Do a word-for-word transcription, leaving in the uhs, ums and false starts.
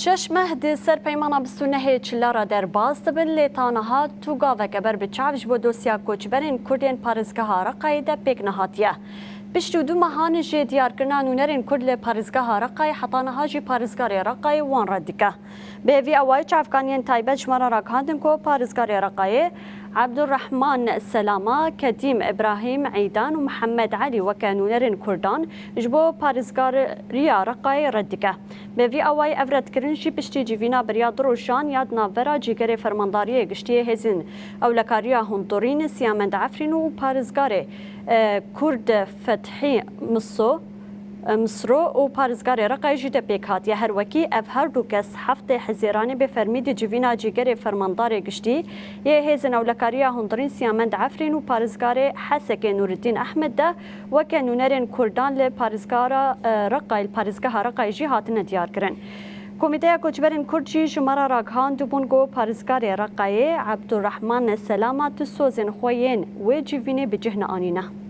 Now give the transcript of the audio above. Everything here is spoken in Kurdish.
Şeş meh di ser peymana bîst û nehê Çila re derbas dibin, lê ta niha tu gaveke ber bi çav ji bo dosya koçberên Kurd ên parêzgeha Reqayê de pêk nehatiye. Pişt û du mehan jê diyarkirina nûnerên Kurd li parêzgeha Reqayê heta niha jî parêzgarê Reqayê wan red dike. Bi vî awayî çavkaniyên taybet ji me re ragihandin ku parêzgarê Reqayê Ebdurrehman Selama, Kedîm Îbrahîm Îdan û Mihemed Elî weke nûnerên Kurdan ji bo parêzgariya Reqayê red dike. Bi vî awayî ev redkirin jî piştî civîna beriya du rojan ya di navbera cîgerê Fermandariyê Giştî yê Hêzên Ewlekariya Hundirîn Siyamend Efrîn û parêzgarê, e, Kurd Fethî Miso, e, Misro û parêzgarê Reqayê jî de pêk hatiye. Her wekî ev her du kes heftê Hezêranê bi fermî di civîna cîgerê Fermandarê Giştî yê Hêzên Ewlekariya Hundirîn Siyamend Efrîn û parêzgarê Hesekê Nûreddîn Ehmed de weke nûnerên Kurdan li parêzgara, e, Reqayê, li parêzgeha Reqayê jî hatine diyarkirin. Komîteya Koçberên Kurd jî ji me re ragihand bûn ku parêzgarê Reqayê Ebdurrehman Selama tu sozên xwe yên wê civînê bi cih neanîne.